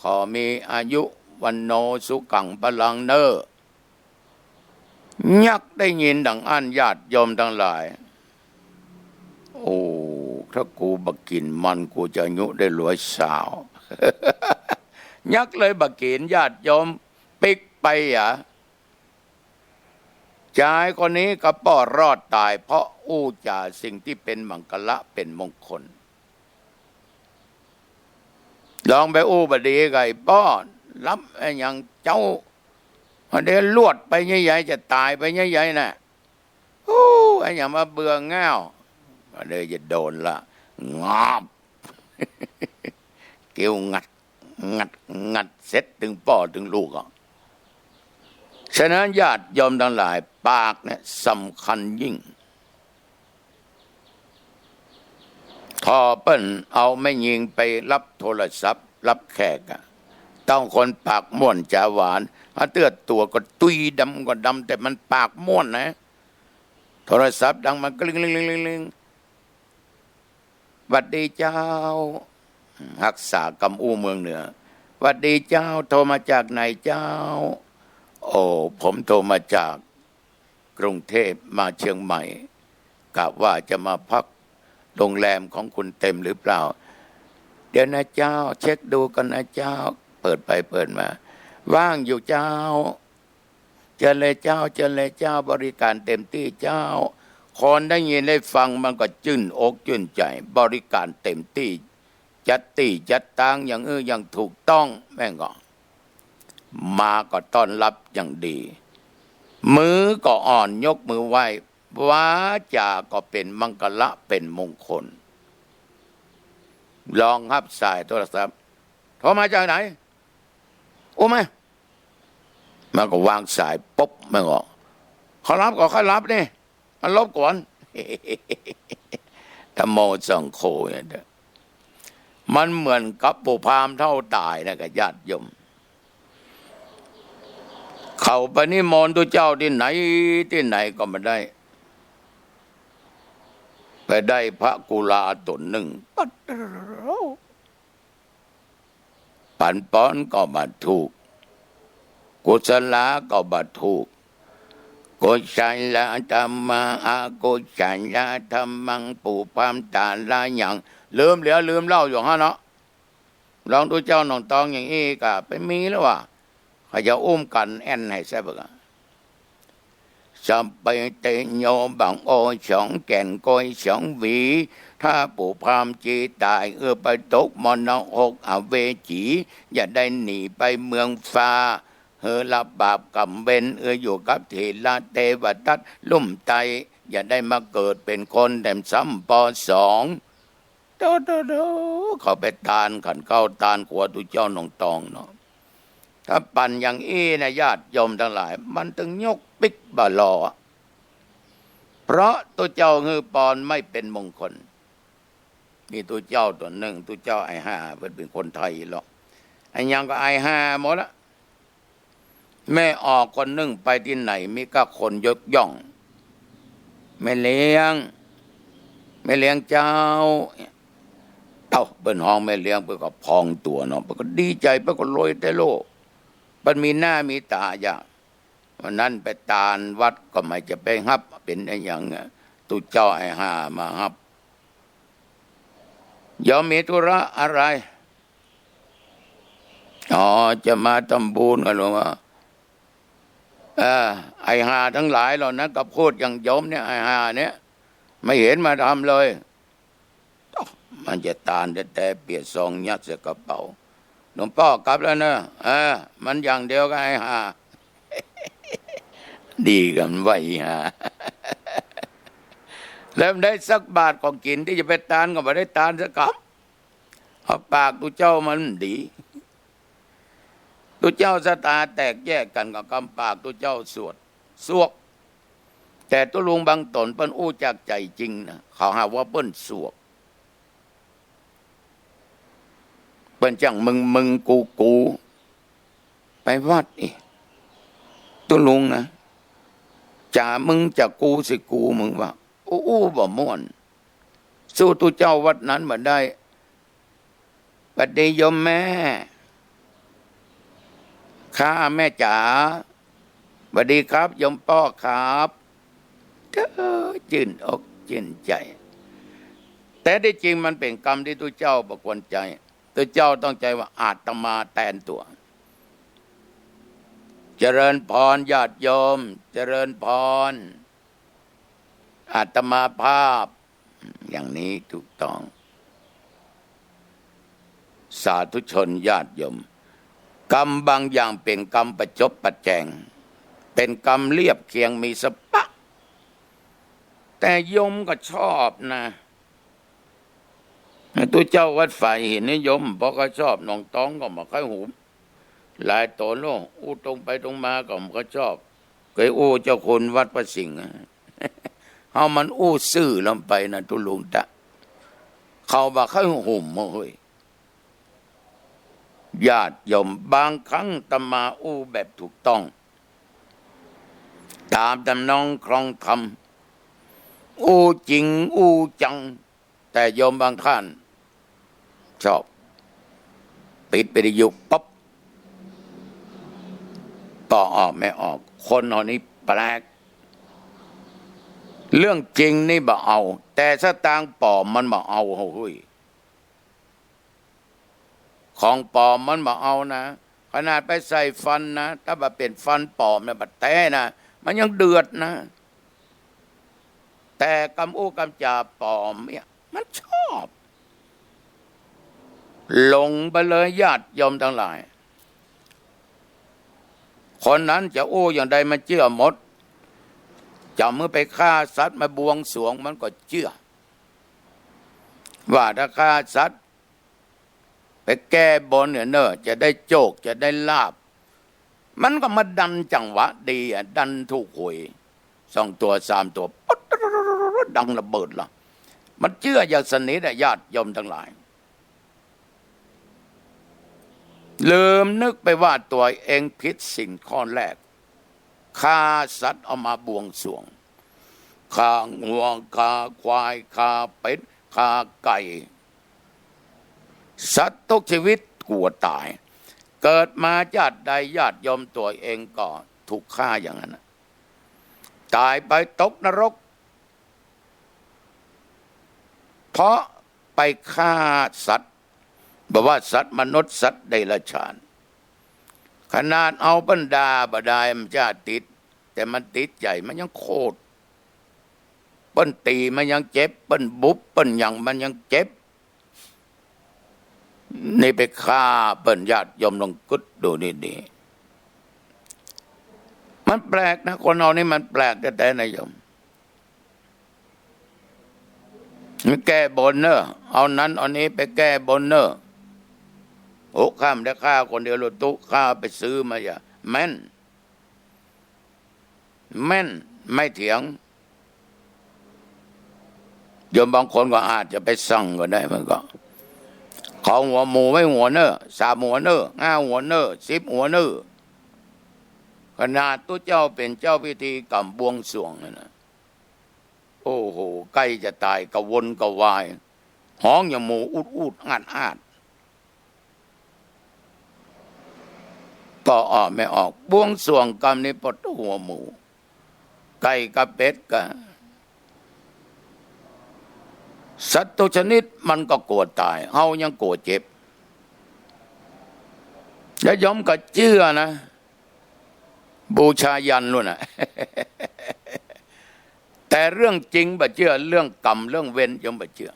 ขอมีอายุวัณโณสุขังพลังเน่อ ยักษ์ได้ยินดังอั้น ญาติโยมตังหลาย โอ้ ถ้ากูบ่กิ๋นมัน กูจะอายุได้ร้อยซาว ยักษ์เลยบ่กิ๋น ญาติโยม ปิ๊กไปอะ จายคนนี้ก็ป้อรอดต๋าย เพราะอู้จ๋าสิ่งตี้เป๋นมังคละเป๋นมงคล ลองไปอู้บ่ดีกับไอ้ป้อ รับไอ้หยังเจ้า อันเดียวลวดไปใหญ่ๆ จะต๋ายไปใหญ่ๆ น่ะ อู้ ไอ้หยังมาเบื่อง่าว อันเดียวจะโดนละ งาบ เกี้ยวงัด งัด งัดเสร็จตึงป้อตึงลูกอะ ฉะนั้นญาติโยมตังหลาย ปากเนี่ยสำคัญยิ่ง ถ้าเปิ้นเอาแม่ญิงไปรับโทรศัพท์ รับแขกอะ ต้องคนปากม่วนจ๋าหวาน ถ้าเตื้อตั๋วก็ตุ๊ยดำก็ดำ แต่มันปากม่วนนะ โทรศัพท์ดังมากริ๊งกริ๊งกริ๊งกริ๊ง "หวัดดีเจ้า" ฮักษากำอู้เมืองเหนือ "หวัดดีเจ้า โทรมาจากไหนเจ้า" "โอ้ ผมโทรมาจากกรุงเทพฯ มาเชียงใหม่ กะว่าจะมาพักโรงแรมของคุณเต็มหรือเปล่า" "เดี๋ยวนะเจ้า เช็คดูก่อนนะเจ้า" เปิดไปเปิดมา "ว่างอยู่เจ้า" "เจิญเลยเจ้า เจิญเลยเจ้า บริการเต็มตี้เจ้า" คนได้ยินได้ฟังมันก็จื้นอกจื้นใจ๋ บริการเต็มตี้ จัดตี้จัดตางอย่างอื้ออย่างถูกต้อง แม่งก็มาก็ต้อนรับอย่างดี มือก็อ่อนยกมือไหว้ วาจาก็เป๋นมังคละเป๋นมงคล ลองฮับสายโทรศัพท์ "โทรมาจากไหน อู้ไหม" มันก็วางสายปุ๊บ มันก็ "ขอรับก็ขอรับนี่ มันรบกวน" ธัมโมสังโฆเนี่ยเด้อ มันเหมือนกับปู่พราหมณ์เฒ่าต๋ายนะ กับญาติโยม เขาไปนิมนต์ตุ๊เจ้าตี้ไหนตี้ไหนก็บ่ได้ ไปได้พระกุลาต๋นนึ่ง ปัดเต๋า ปันป้อนก็บ่ถูก กุศลาก็บ่ถูก กุศลธรรมะ อกุศลธรรมัง ปู่พราหมณ์ต๋ายละอย่าง ลืมเหลียวลืมเล่าอยู่หั้นเนาะ ลองตุ๊เจ้าหนองตองอย่างอี้กะไปมีแล้ววะ เขาจะอุ้มกั๋นแอ่นไหนแซ่บกะ สัพเพเตโย บังโอ สองแก่นโกยสองหวี ถ้าปู่พราหมณ์จีต๋าย เออ ไปตกมรณะหกอเวจี อย่าได้หนีไปเมืองฟ้า เฮอ รับบาปกรรมเวร เออ อยู่กับเถระเตวทัตลุ่มไต อย่าได้มาเกิดเป๋นคนแถมซ้ำ ปอสอง โต โต โต เขาไปตานขันเข้าตานครัวตุ๊เจ้าหนองตองเนาะ ถ้าปั๋นอย่างอี้นะ ญาติโยมตังหลาย มันตึงยกปิ๊กบ่หล่อ เพราะตุ๊เจ้าหื้อปอนไม่เป๋นมงคล มีตุ๊เจ้าต๋นนึ่ง ตุ๊เจ้าไอ้ห่า เปิ้นเป๋นคนไทยหรอก อะหยังก็ไอ้ห่าหมดละ แม่ออกคนนึ่งไปตี้ไหน มีก้าคนยกย่อง "แม่เลี้ยง แม่เลี้ยงเจ้า" เอ้า เปิ้นฮ้องแม่เลี้ยง เปิ้นก็พองตั๋วเนาะ เปิ้นก็ดีใจ๋ เปิ้นก็รวยแต๊โลก เปิ้นมีหน้ามีต๋าอย่าง วันนั้นไปตานวัดก็ไม่จะไปฮับ เป๋นอะหยังอะ ตุ๊เจ้าไอ้ห่ามาฮับ "โยมมีธุระอะไร" อ๋อ จะมาทำบุญกับหลวงพ่อ เออ ไอ้ห่าตังหลายเหล่านั้นก็พูดอย่างโยมเนี่ย ไอ้ห่าเนี่ย ไม่เห็นมาทำเลย มันจะตานแต๊ๆ เปียดซองยัดใส่กระเป๋า หลวงป้อกลับแล้วเนอะ เออ มันอย่างเดียวกับไอ้ห่า ดีกันไว้ห่า แล้วมันได้สักบาทของกิ๋นตี้จะไปตานก็บ่ได้ตานสักกำ เพราะปากตุ๊เจ้ามันดี ตุ๊เจ้าสตาแตกแยกกั๋นก็กำปากตุ๊เจ้าสวด สวก แต่ตุ๊ลุงบางต๋นเปิ้นอู้จากใจ๋จริงนะ เขาหาว่าเปิ้นสวก เปิ้นจั่งมึงมึงกูกู ไปวัดอีก ตุ๊ลุงนะ จ๋ามึงจ๋ากูสิกูมึงว่า อู้อู้บ่ม่วน สู้ตุ๊เจ้าวัดนั้นบ่ได้ หวัดดีโยมแม่ ค่ะแม่จ๋า หวัดดีครับโยมป้อครับ เธอจื้นอกจื้นใจ๋ แต่ตี้จริงมันเป๋นกำตี้ตุ๊เจ้าบ่ควรใจ๊ ตุ๊เจ้าต้องใจ๊ว่าอาตมาแตนตั๋ว เจริญพรญาติโยม เจริญพร อาตมาภาพ อย่างนี้ถูกต้อง สาธุชนญาติโยม กำบางอย่างเป๋นกำประจบประแจง เป๋นกำเรียบเคียงมีสปะ แต่โยมก็ชอบนะ ตุ๊เจ้าวัดฝายหินนี่โยมบ่ค่อยชอบ หนองตองก็บ่ค่อยหู หลายต๋นโลก อู้ตรงไปตรงมาก็บ่ชอบ เกยอู้เจ้าคุณวัดพระสิงห์ เฮามันอู้ซื่อลำไปนะ ตุ๊ลุงตะ เขาบ่าใค่หุ้ม เฮ้ย ญาติโยม บางครั้งอาตมาอู้แบบถูกต้อง ต๋ามตำนองคลองธรรม อู้จริงอู้จัง แต่โยมบางท่านชอบ ปิดวิทยุปั๊บ ก็ออกไม่ออก คนเฮานี้แปลก เรื่องจริงนี่บ่เอา แต่สตางค์ป๋อมมันบ่เอา เฮ้ย ของป๋อมมันบ่เอานะ ขนาดไปใส่ฟันนะ ถ้าบ่าเป๋นฟันป๋อมเนี่ย บ่าแต๊นะ มันยังเดือดนะ แต่กำอู้กำจ๋าป๋อมเนี่ย มันชอบ หลงไปเลยญาติโยมตังหลาย คนนั้นจะอู้อย่างใดมันเจื้อหมด จะเอามือไปฆ่าสัตว์มาบวงสรวงมันก็เจื้อ ว่าถ้าฆ่าสัตว์ ไปแก้บนเนี่ยเนอะ จะได้โจค จะได้ลาภ มันก็มาดันจังหวะดีอะ ดันถูกหวยสองตั๋วสามตั๋ว ปั๊ด ดังระเบิดละ มันเจื้ออย่างสนิทอะ ญาติโยมตังหลาย ลืมนึกไปว่าตั๋วเองผิดศีลข้อแรก ฆ่าสัตว์เอามาบวงสรวง ฆ่างัว ฆ่าควาย ฆ่าเป็ด ฆ่าไก่ สัตว์ทุกชีวิตกลัวต๋าย เกิดมาจาติใดญาติโยมตั๋วเองก็ถูกฆ่าอย่างนั้นน่ะ ต๋ายไปตกนรก เพราะไปฆ่าสัตว์ บ่ว่าสัตว์มนุษย์ สัตว์เดรัจฉาน ขนาดเอาเปิ้นด่าบ่ได้มันจะติด แต่มันติดใจ๋ มันยังโขด เปิ้นตี๋มันยังเจ็บ เปิ้นบุบ เปิ้นหยังมันยังเจ็บ นี่ไปฆ่าเปิ้น ญาติโยมลองกึ๊ดดูดีๆ มันแปลกนะ คนเฮานี่มันแปลกแต๊ๆ นะโยม มันแก้บนเนอะ เอานั้นเอานี้ไปแก้บนเนอะ โอ้ ข้าบ่ได้ฆ่าคนเดียวหรอกตุ๊ ข้าไปซื้อมาอย่า แม่น แม่น ไม่เถียง โยมบางคนก็อาจจะไปสั่งก็ได้ มันก็ ขอหัวหมูไว้หัวเน่อ สามหัวเน่อ ห้าหัวเน่อ สิบหัวเน่อ ขนาดตุ๊เจ้าเป๋นเจ้าพิธีกรรมบวงสรวงนั่นนะ โอ้โห ใก้จะต๋าย กระวนกระวาย ฮ้องอย่างหมู อูดๆ อาดๆ ก็ออกไม่ออก บวงสรวงกรรมนี้ปะตุ๊หัวหมู ไก่กับเป็ดกับสัตว์ทุกชนิดมันก็กลัวต๋าย เฮายังกลัวเจ็บ แล้วโยมก็เจื้อนะ บูชายัญนู่นน่ะ แต่เรื่องจริงบ่เจื้อ เรื่องกรรมเรื่องเวรโยมบ่เจื้อ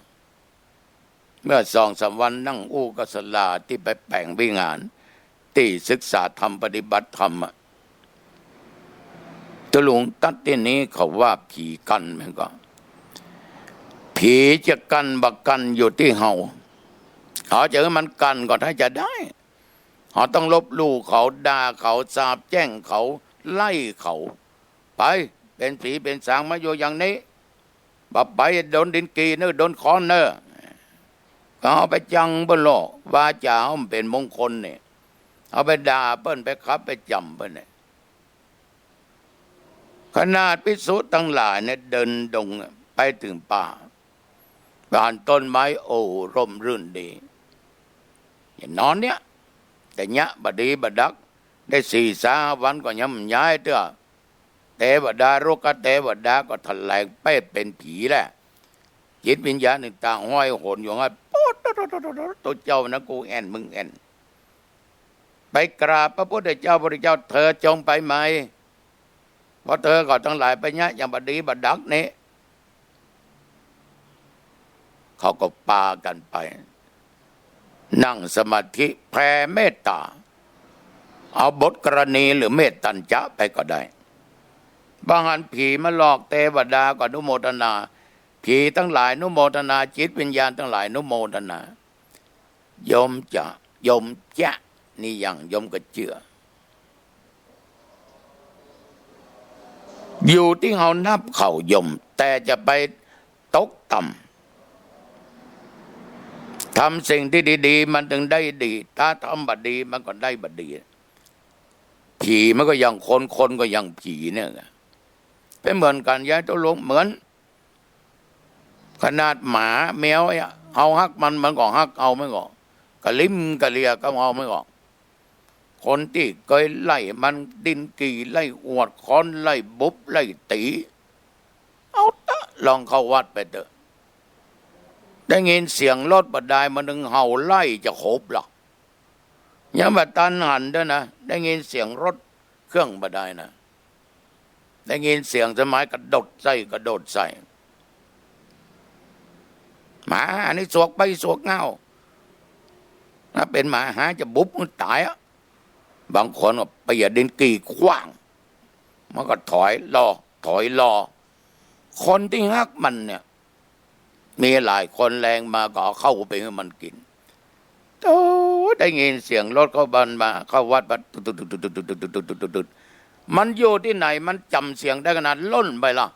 เมื่อสองสามวันนั่งอู้กับศาลาตี้ไปแป๋งวิหาร ตี้ศึกษาธรรมปฏิบัติธรรมอะ ตุ๊ลุงตะ ตี้นี้เขาว่าผีกั้น มันก็ ผีจะกั้นบ่กั้นอยู่ตี้เฮา เฮาจะหื้อมันกั้นก็ถ้าจะได้ เฮาต้องลบหลู่เขา ด่าเขา สาปแจ้งเขา ไล่เขา ไป เป๋นผีเป๋นสางมาอยู่อย่างนี้ บ่ไป โดนดินกี่เน่อ โดนค้อนเน่อ ก็เอาไปจังเปิ้นโลก วาจ๋ามันเป๋นมงคลนี่ เอาไปด่าเปิ้น ไปขับไปจ๋ำเปิ้นนี่ ขนาดภิกษุตังหลายเนี่ยเดินดงไปเถิงป่า ผ่านต้นไม้ โอ้ ร่มรื่นดี อย่างนอนเนี่ย แต่เยียะบ่ดีบ่ดัก ได้สี่สามวันก็ยังบ่ย้ายเตื้อ เตวดา รุกขเตวดาก็แถลงเปรตเป๋นผีแหละ จิตวิญญาณต่างๆ ห้อยโหนอยู่งั้น โป๊ด ตุ๊เจ้านะ กูแอ่น มึงแอ่น ไปกราบพระพุทธเจ้า พุทธเจ้า เธอจงไปไหม เพราะเธอก็ตังหลายไปเยียะอย่างบ่ดีบ่ดักนี่ เขาก็ปากั๋นไป นั่งสมาธิแผ่เมตต๋า เอาบทกรณีหรือเมตตัญจะไปก็ได้ บ่หันผีมาหลอก เตวดาก็อนุโมทนา ผีตังหลายอนุโมทนา จิตวิญญาณตังหลายอนุโมทนา โยมจะ โยมจะ นี่ยัง โยมก็เจื้อ อยู่ตี้เฮานับเข้าโยม แต่จะไปตกต่ำ ทำสิ่งตี้ดีๆ มันจึงได้ดี ถ้าทำบ่ดีมันก็ได้บ่ดี ผีมันก็อย่างคน คนก็อย่างผีเนี่ยไง เป๋นเหมือนกั๋น ย้ายตกลงเหมือน ขนาดหมาแมวเนี่ย เฮาฮักมัน มันก็ฮักเฮาเหมือนกั๋น กะลิ้มกะเลียกับเฮาเหมือนกั๋น คนตี้เกยไล่มัน ดิ้นกี่ ไล่อวด ค้อน ไล่บุบ ไล่ตี๋ เอาเต๊อะ ลองเข้าวัดไปเต๊อะ ได้ยินเสียงรถบ่ดาย มันจึงเห่าไล่จะขบละ ยังบ่ตันหันเต๊อะนะ ได้ยินเสียงรถเครื่องบ่ดายนะ ได้ยินเสียงสมัยกระโดดใส่ กระโดดใส่ หมาอันนี้สวกไปสวกเง่า ถ้าเป๋นหมาหาจะบุบมันต๋ายอะ บางคนก็เปียะดิ้นกี่ขว้าง มันก็ถอยรอ ถอยรอ คนตี้ฮักมันเนี่ย มีหลายคนแลงมาก็เอาข้าวไปหื้อมันกิ๋น โธ่ ได้ยินเสียงรถเข้าบ้านมา เข้าวัดมา ตุ๊ดตุ๊ดตุ๊ดตุ๊ดตุ๊ดตุ๊ดตุ๊ดตุ๊ดตุ๊ดตุ๊ดตุ๊ดตุ๊ดตุ๊ด มันอยู่ตี้ไหน มันจ๋ำเสียงได้ขนาดล่นไปละ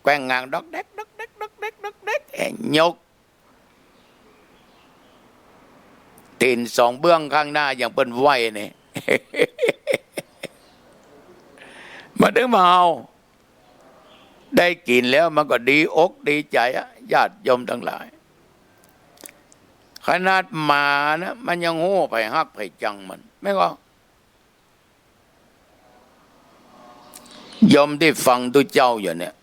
แกว่งหงางดอกแดก ดอกแดก ดอกแดก ดอกแดก เอ๊ะ ยก ตี๋นสองเบื้องข้างหน้าอย่างเปิ้นไหว้นี่ มันจึงมาเอา ได้กิ๋นแล้วมันก็ดีอกดีใจ๋อะ ญาติโยมตังหลาย ขนาดหมานะ มันยังฮู้ใผฮักใผจังมัน แม่นก่อ โยมตี้ฟังตุ๊เจ้าอยู่เนี่ย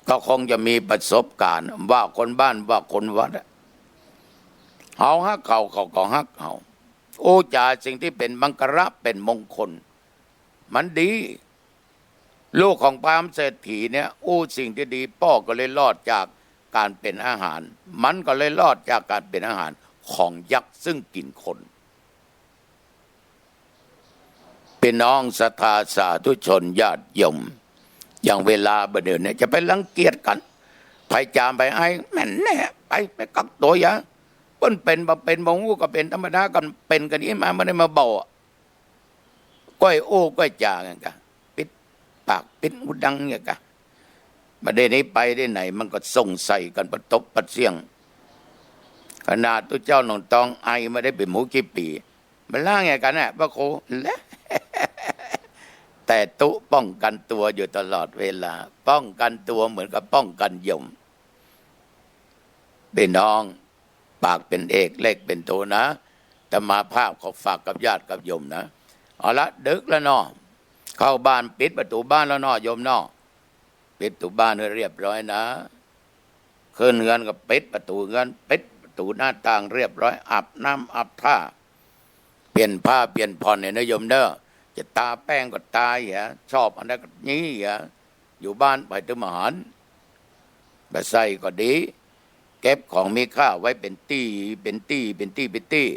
ก็คงจะมีประสบก๋ารณ์ ว่าคนบ้าน ว่าคนวัดอะ เฮาฮักเขา เขาก็ฮักเฮา อู้จ๋าสิ่งตี้เป๋นมังคละ เป๋นมงคล มันดี ลูกของพราหมณ์เศรษฐีเนี่ย อู้สิ่งตี้ดี ป้อก็เลยรอดจากก๋านเป๋นอาหาร มันก็เลยรอดจากก๋านเป๋นอาหารของยักษ์ซึ่งกิ๋นคน ปี้น้องศรัทธาสาธุชนญาติโยม อย่างเวลาบ่าเดี่ยวนี้จะไปรังเกียจกั๋น ใผจ๋ามใผอาย แม่นแน่ ไป ไปกักตั๋วอย่า เปิ้นเป๋นบ่เป๋นบ่ฮู้ ก็เป๋นธรรมดากั๋น เป๋นกั๋นอี้มา บ่ได้มาเบาอะ ก้อยอู้ก้อยจ๋ากั๋นกะ ปิดปากปิดหูดังเนี่ยกะ บ่าเดี่ยวนี้ไปตี้ไหนมันก็ส่งใส่กั๋นปะตบปะเสี้ยง ขนาดตุ๊เจ้าหนองตองไอมาได้เป๋นหมูกี่ปี๋ มันล้างไงกั๋นน่ะ พระครู และ แต่ตุ๊ป้องกั๋นตั๋วอยู่ตลอดเวลา ป้องกั๋นตั๋วเหมือนกับป้องกั๋นโยม ปี้น้อง ปากเป๋นเอก เล็บเป๋นโตนะ อาตมาภาพขอฝากกับญาติกับโยมนะ เอาละ ดึกแล้วเนาะ เข้าบ้าน ปิดประตู๋บ้านแล้วเนาะ โยมเนาะ ปิดประตู๋บ้านหื้อเรียบร้อยนะ ขึ้นเฮือนก็ปิดประตู๋เฮือน ปิดประตู๋หน้าต่างเรียบร้อย อาบน้ำอาบท่า เปลี่ยนผ้าเปลี่ยนผ่อนเนี่ยนะโยมเน่อ จะตาแป้งก็ตาเหีย ชอบอันใดก็ยี้เหีย อยู่บ้านไปตึงบ่หัน บ่ใส่ก็ดี เก็บของมีค่าไว้เป๋นตี้ เป๋นตี้ เป๋นตี้ เป๋นตี้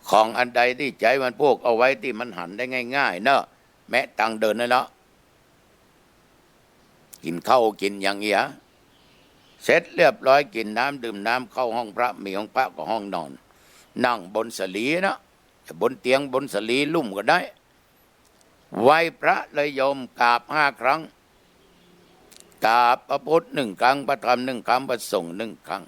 ของอันใดตี้ใจ๊มันพวกเอาไว้ตี้มันหันได้ง่ายๆ เน่อ แมะตังเดินนั่นละ กิ๋นข้าวกิ๋นหยังเหีย เสร็จเรียบร้อย กิ๋นน้ำดื่มน้ำ เข้าห้องพระ มีห้องพระก็ห้องนอน นั่งบนสะหลีนะ บนเตียงบนสะหลีลุ่มก็ได้ ไหว้พระเลยโยม กราบห้าครั้ง กราบพระพุทธหนึ่งครั้ง พระธรรมหนึ่งครั้ง พระสงฆ์หนึ่งครั้ง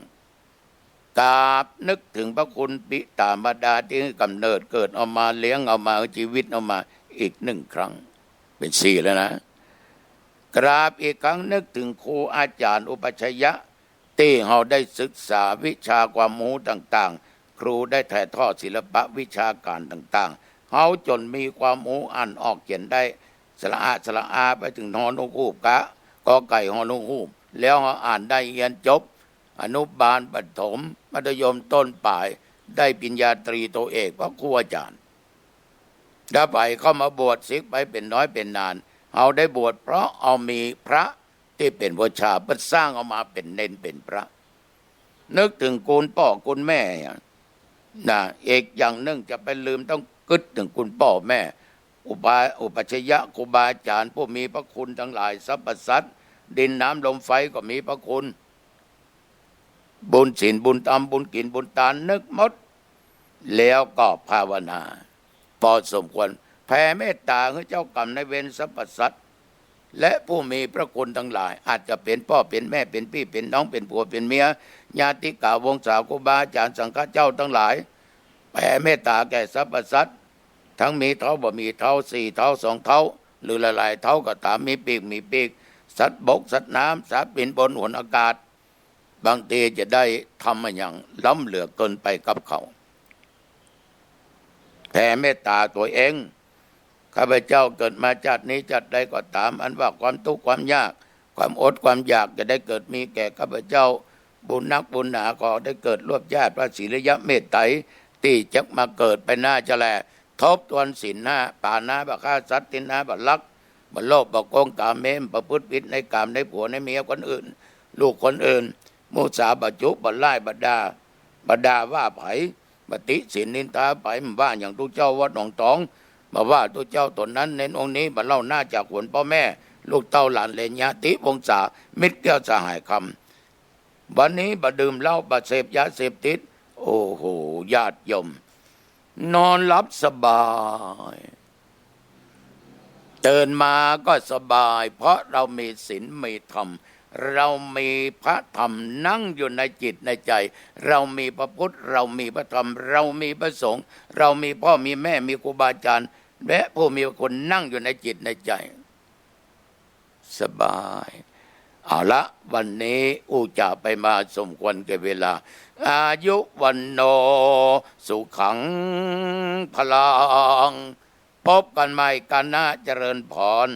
กราบนึกถึงพระคุณบิดามารดาตี้หื้อกำเนิดเกิดเอามา เลี้ยงเอามา ชีวิตเอามา อีกหนึ่งครั้ง เป๋นสี่แล้วนะ กราบอีกครั้ง นึกถึงครูอาจ๋ารย์อุปัชฌะ ตี้เฮาได้ศึกษาวิชาความฮู้ต่างๆ ครูได้ถ่ายทอดศิลปะวิชาก๋านต่างๆ เฮาจ๋นมีความฮู้อ่านออกเขียนได้ สระอะ สระอา ไปเถิง ฮอ นกฮูก กะ กอไก่ ฮอ นกฮูก แล้วเฮาอ่านได้เฮียนจบ อนุบาล ประถม มัธยมต้นปลาย ได้ปริญญาตรีโทเอก เพราะครูอาจ๋ารย์ ถ้าใผเข้ามาบวช สิกไปเป๋นน้อยเป๋นนาน เฮาได้บวชเพราะเฮามีพระตี้เป๋นอุปัชฌาย์ เปิ้นสร้างเอามาเป๋นเณรเป๋นพระ นึกเถิงคุณป้อคุณแม่นะ อีกอย่างนึ่งจะไปลืม ต้องกึ๊ดเถิงคุณป้อแม่ อุปา อุปัชฌะครูบาอาจ๋ารย์ผู้มีพระคุณตังหลาย สรรพสัตว์ ดินน้ำลมไฟก็มีพระคุณ บุญศีลบุญธรรม บุญกิ๋นบุญตาน นึกหมด แล้วก็ภาวนา พอสมควร แผ่เมตต๋าหื้อเจ้ากรรมนายเวรสรรพสัตว์ และผู้มีพระคุณตังหลาย อาจจะเป๋นป้อเป๋นแม่ เป๋นปี้เป๋นน้อง เป๋นผัวเป๋นเมีย ญาติกาวงศา ครูบาอาจ๋ารย์ สังฆะเจ้าตังหลาย แผ่เมตต๋าแก่สรรพสัตว์ ตึงมีเท้าบ่มีเท้า สี่เท้า สองเท้า หรือหลายๆ เท้าก็ต๋าม มีปีกมีปีก สัตว์บกสัตว์น้ำ สัตว์บินบนหนอากาศ บางทีจะได้ทำอะหยังล้ำเหลือเกินไปกับเขา แผ่เมตต๋าตั๋วเอง ข้าพเจ้าเกิดมาจาตินี้จาติใดก็ต๋าม อันว่าความตุ๊กข์ความยาก ความอดความอยากจะได้เกิดมีแก่ข้าพเจ้า บุญนักบุญหนาขอได้เกิดรวบญาติพระศรีอริยะเมตไตร ตี้จะมาเกิดไปหน้าจะแล ทบทวนศีลห้า ปาณาบ่ฆ่าสัตว์ ทินนาบ่ลัก บ่โลภบ่โกง กาเม บ่ประพฤติผิดในกาม ในผัวในเมียคนอื่น ลูกคนอื่น มุสาบ่จุ บ่ล่ายบ่ด่า บ่ด่าว่าใผ บ่ติฉินนินทาใผ บ่ว่าหยังตุ๊เจ้าวัดหนองต๋อง บ่ว่าตุ๊เจ้าต๋นนั้นเณรองค์นี้ บ่เล่าหน้าจากหวนป้อแม่ ลูกเต้าหลานเหลนญาติวงศา มิตรแก้วสหายคำ วันนี้บ่ดื่มเหล้า บ่เสพยาเสพติด โอ้โห ญาติโยม นอนหลับสบาย ตื่นมาก็สบาย เพราะเรามีศีลมีธรรม เรามีพระธรรมนั่งอยู่ในจิตในใจ เรามีพระพุทธ เรามีพระธรรม เรามีพระสงฆ์ เรามีพ่อมีแม่ มีครูบาอาจารย์ และผู้มีพระคุณนั่งอยู่ในจิตในใจ สบาย เอาละ วันนี้อู้จ๋าไปมาสมควรแก่เวลา อายุวัณโณ สุขัง พลัง พบกันใหม่คราวหน้า เจริญพร